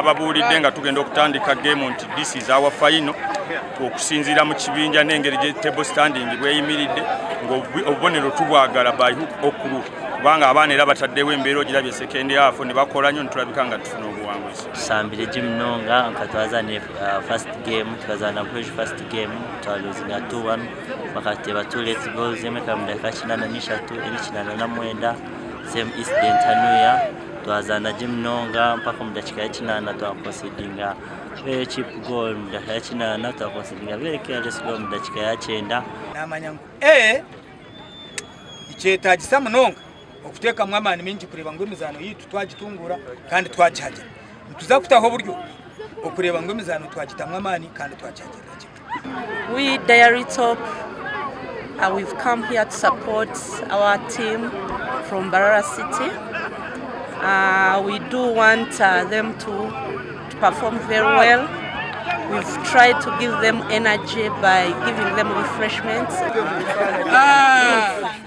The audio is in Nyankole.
Nababuulidde nga tugenda okutandika game nti this is our final okusinziira mu kibinja n'engeri gye table standing bweyimiridde ng'obubonero tubwagala by hook or crook kubanga abaana era bataddewo embeera ogirabye second half ne bakola nnyo netulabika nga tufuna obuwanguzi. Tusambire gye munonga nka twazaana first game tukazaana Buhweju first game twaluzinga 2-1 bakateeba 2 late goals emwe ekaba omu dakiika 83 endi 89 same incident hanuya twazaana gye munonga mpaka omu dakiika ya kinaana twakonsidinga very cheap goal omu dakiika ya kinaana twakonsidinga very careless goal omu dakiika ya kyenda. Naamanya ngu A nikyetaagisa munonga okuteekamu amaani maingi kureeba ngu emizaano yaitu twagitunguura kandi twagihagira. Nituza kutaho oburyo okureeba ngu emizaano twagitamu amaani kandi twagihagirira kimwe. We Diary Top, we've come here to support our team from Mbarara City. We do want them to, to perform very well. We've tried to give them energy by giving them refreshments. Ah!